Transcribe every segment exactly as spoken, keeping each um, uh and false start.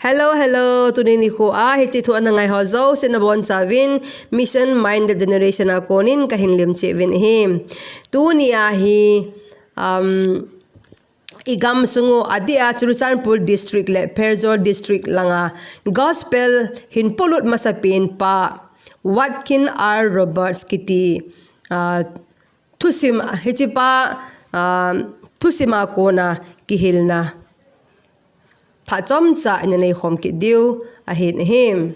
Hello, hello. Tuni nikho a hiche thu ana ngai ho jouse nabonchauvin Mission Minded Generation a konin kahin lemcheh uvin ahi. Tuni a hi, um, i gamsung u adeh a Churachandpur District le Pherzawl District langa Gospel hin polut masapen pa Watkin R Roberts kiti, ah, thusim, hiche pa, ah, thusim a kona kihilna phat chomcha ina neikhom kit diu ahin ahi.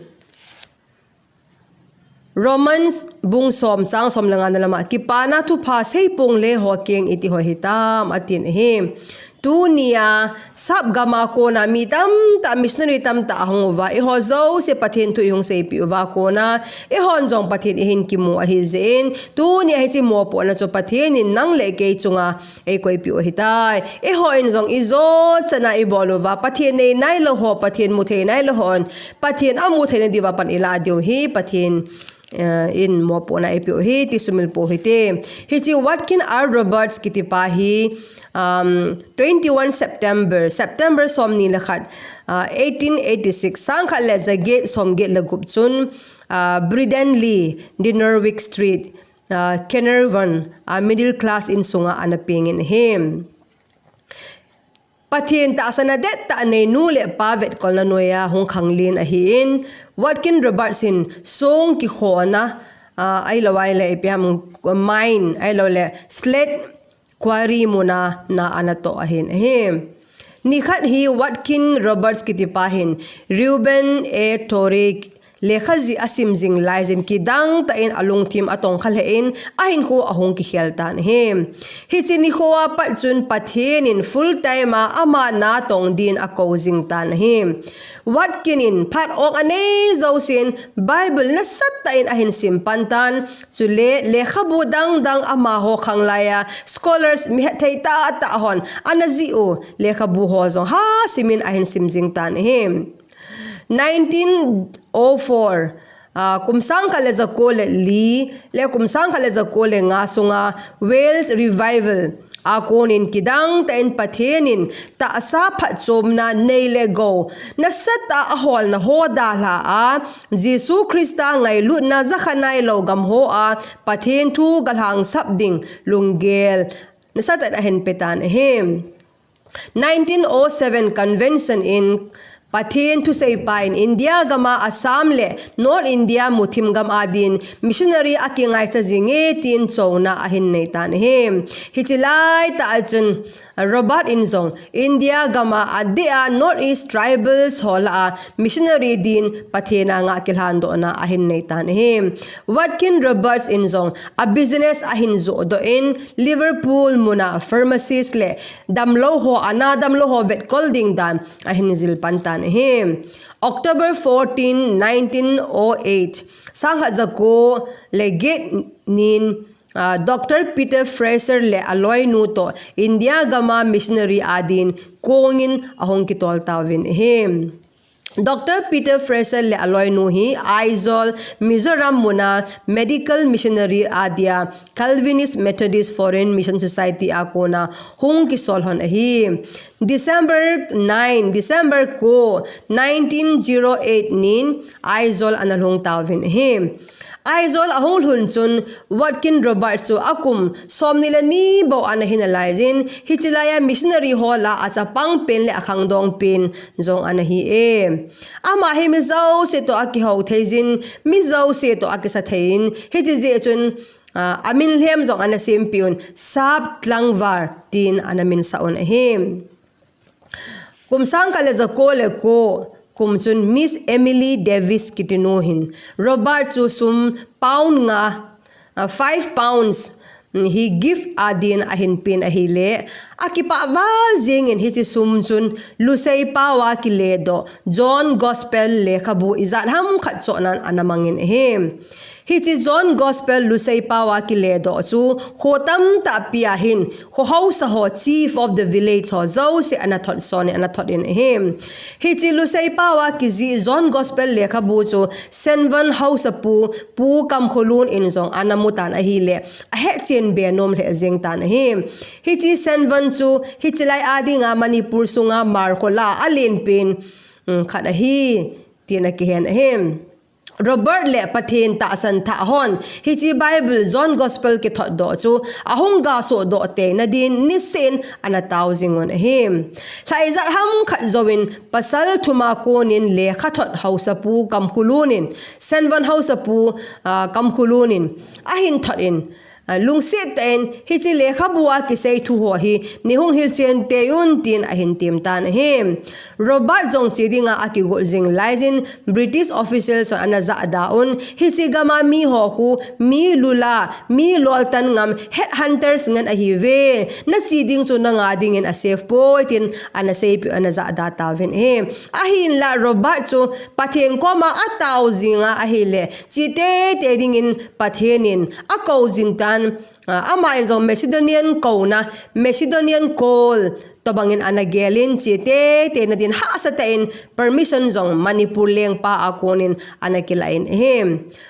Romans bung som chang som le nga na lama, kipana thupha seipongle ho keng iti ho hitam, atin ahi. Tunia sap gama kona mi tamtah, missionary tamtah ahung uva, eiho jouse Pathen thu ihung seipeh uva kona eihon jong Pathen ihin kimu ahijeh in, tunia hiche mopohna chu Pathen in nang le kei chunga eikoipeh u ahitai. Eihon jong ijot chana ibol uva, Pathen nei nailou ho, Pathen mu thei nailou hon Pathen amu theina diuva pan ilah diu hi Pathen, eh, in mopohna eipeh u ahi ti sumil pou hite. Hiche Watkin R Roberts kiti pa hi, um, twenty-one September, September somni le khat, ah, eighteen eighty-six, sangkhat le jaget somget le gup chun, ah, Briddenlea, Dinorwick Street, ah, Caernarfon, ah, middle class insunga ana pengin ahi. Pathen tahsan adettah nei nu le pa vetkolna noiya hung khanglen ahin, Watkin Roberts in song kikhona, ah, ahilou ahile ipi ham, mine, ahiloule slate quarry muna na ana toh ahin ahi. Nikhat hi Watkin Roberts kiti pa hin Reuben A Torrey lekha jih asim jing laijin kidangtah in alungthim atongkha lheh in ahinkho ahung kikhel tan ahi. Hiche nikho a pat chun Pathen in full time a ama natong din akou jing tan ahi. Watkin in phat ong anei jousen Bible nasatah in ahin sim pan tan, chule lekhabu dangdang amaho khanglai a scholars mi hetthei tahtah hon ana jih u lekhabu ho jong hasimin ahin sim jing tan ahi. Nineteen oh four, ah, kum sangkhat le jako le li le kum sangkhat le jako le nga sunga Wales Revival a konin kidangtah in Pathen in tahsa phatchomna nei le gou nasatah a aholna ho dalha a, Jesu Christa ngailutna jakha nailou gamho a Pathen thu galhangsap ding lunggel nasatah in ahin pe tan ahi. Nineteen oh seven convention in Pathen thuseipa in India gama Assam le North India muthim gam adin missionary akingaicha jinge tin chouna ahin nei tan ahi. Hiche laitah a chun Robert in jong India gama adeh a North East tribals ho lah a missionary din Pathen a ngah kilhandohna ahin nei tan ahi. Watkin Roberts in jong a business ahin johdoh in Liverpool muna pharmacist le damlou ho, ana damlou ho vetkol ding dan ahin jil pan tan ahi. October fourteen, nineteen oh eight, sangkhat jako le get nin, ah, Doctor Peter Fraser le aloinu toh India gama missionary adin kongin ahung kitol tauvin ahi. Doctor Peter Fraser le aloinu hi Aizawl, Mizoram muna medical missionary adia Calvinist Methodist Foreign Mission Society a kona hung kisol hon ahi. December nine, December ko, nineteen zero eight nin Aizawl ana lhung tauvin ahi. Aizawl ahung lhun chun Watkin Roberts chu akum somni le ni bou ana hi nalaijin, hiche laiya missionary ho lah a achapang pen le akhangdong pen jong ana hi e. Ama hi mi jouse toh akihou theijin, mi jouse toh akisa theiyin, hiche jeh chun, ah, amin lhem jong ana sempeh un, Sap Tlangval tin ana minsah un ahi. Kum sangkhat le jako le ko kum chun Miss Emily Davis kitinu hin Robert chu sum pound nga, ah, five pounds, mm, hi gift adin ahin pen ahile, akipah val jengin hiche sum chun Lusei pao a kiledoh John Gospel lekhabu ijat ham khat chohnan ana mangin ahi. Hiche John Gospel Lusei pao a kiledoh chu kho tamtah pia hin, kho haosa ho, chief of the village ho jouse ana thot sonin, ana thot in ahi. Hiche Lusei pao a kijih John Gospel lekhabu chu Senvon haosapu, Pu Kamkholun in jong ana mutan ahile, ahetchen be nom lheh jeng tan ahi. Hiche Senvon chu hiche lai adinga Manipur sunga Hmar kho lah a alen pen, khat ahi, tin akihen ahi. Robert le Pathen tahsan thah hon hiche Bible John Gospel kithot doh chu ahung gasoh doh teina din niseh in ana tao jing un ahi. Lha ijat ham khat jouvin pasal thum a konin lekhathot haosapu Kamkhulun in, Senvon haosapu, ah, Kamkhulun in ahin thot in, ah, lungset tah in hiche lekhabu a kisei thu ho hi nei hung hilchen tei un tin ahin tem tan ahi. Robert jong che dinga akigol jing laiyin British officials hon ana jahda un, hiche gam a mi ho khu mi lula, mi loltan ngam, headhunters ngen ahiuve. Na che ding chu nanga dingin a safe poi tin ana seipeh, ana jahda tauvin ahi. Ahinla Robert chu Pathen koma atao jinga ahile che teitei dingin Pathen in akou jing tan, ah, aman jong Macedonian kouna, Macedonian call tobangin ana gelin che teitei na din hahsa tah in permission jong Manipur lengpa a konin ana kilah in ahi.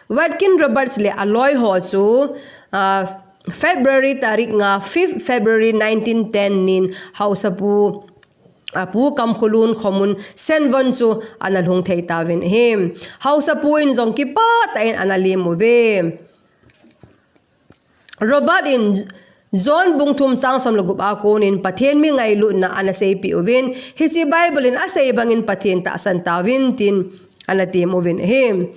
Watkin Roberts le aloi ho chu, ah, February tarik nga, fifth February nineteen ten nin haosapu, ah, Pu Kamkhulun khomun Senvon chu ana lhung thei tauvin ahi. Haosapu in jong kipah tah in ana lem uve. Robert in John bung thum chang som le gup a konin Pathen mi ngailutna ana seipeh uvin, hiche Bible in asei bangin Pathen tahsan tauvin tin ana tem uvin ahi.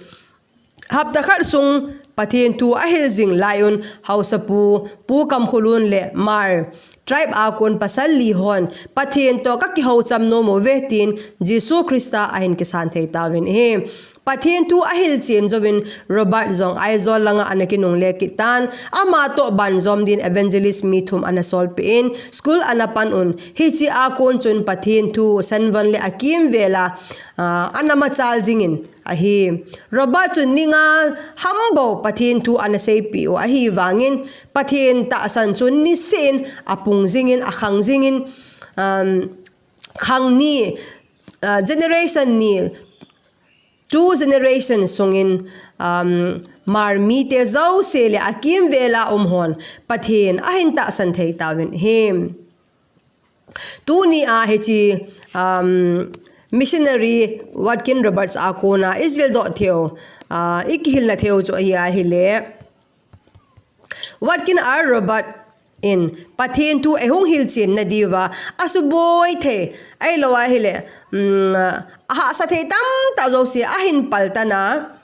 Hapta khat sung Pathen thu ahil jing lai un haosapu Pu Kamkhulun le Hmar tribe a kon pasal li hon Pathen toh kakihoucham nom uve tin Jesu Christa ahin kisan thei tauvin ahi. Pathen thu ahilchen jouvin Robert jong Aizawl langa ana kinungle kit tan, ama toh banjom din evangelist mi thum ana solpeh in school ana pan un, hiche a kon chun Pathen thu Senvon le akimvel a, ah, ana machal jingin ahi. Robert chun ni nga ham bou Pathen thu ana seipeh u ahivangin Pathen tahsan chu niseh in apung jingin, akhang jingin, um, khang ni, ah, generation ni, two generation sungin, um, Hmar mite jouse le akimvel a um hon Pathen ahin tahsan thei tauvin ahi. Tuni a hiche, um, missionary Watkin Roberts a kona ijil doh theiu, ah, ikihilna theiu chu ahi ahile, Watkin R Robert in Pathen thu eihung hilchen na diuva asuboi thei, ahilou ahile, um, ahahsa thei tamtah jouse ahin paltan a,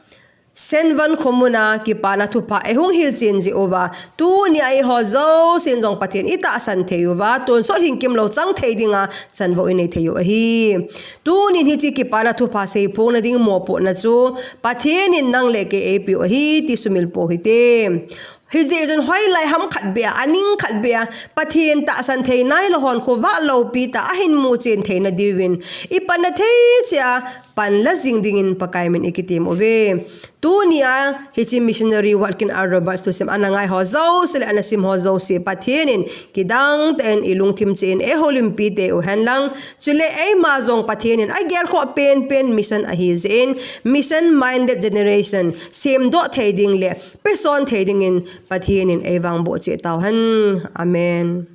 Senvon khomuna kipana thupha eihung hilchen jeh uva, tuni a eiho jousen jong Pathen itahsan thei uva, tonsot hing kimlou chang thei dinga chanvou inei thei u ahi. Tunin hiche kipana thupha seiphongna ding mopohna chu Pathen in nang le kei eipeu ahi ti sumil pou hite. Hijeh chun hoilai ham khat beh a, aning khat beh a, Pathen tahsan thei nailou hon khovah loupi tah a ahin muchen theina diuvin, ipanna thei cheh a panla jing dingin Pakai min ikitem uve. Tuni a hiche missionary Watkin R Roberts thusim ana ngai ho jouse le ana sim ho jouse Pathen in kidang tah in ilungthim cheh in eihoulimpi tei u henlang, chule eima jong Pathen in agelkhoh penpen mission ahijeh in, mission minded generation semdoh thei ding le peson thei dingin Pathen in eivangboh cheh tauhen. Amen.